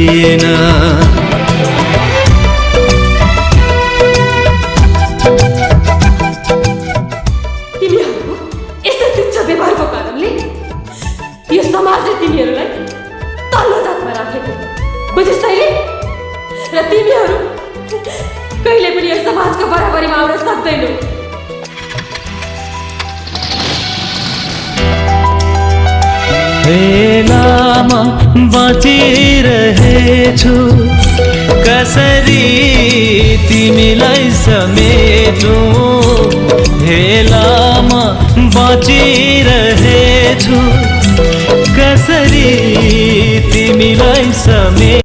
थिएन। तिमीहरूको यस्तो तुच्छ व्यवहारको कारणले यो समाजले तिमीहरूलाई तल्लो जातमा राखेको, बुझिस् तैँले? र तिमीहरू कहिले पनि यो समाजको बराबरीमा आउन सक्दैनौ। हेलामा बाँचिरहेछु, कसरी तिमीलाई समेटौँ। हेलामा बाँचिरहेछु, कसरी तिमीलाई समेटौँ।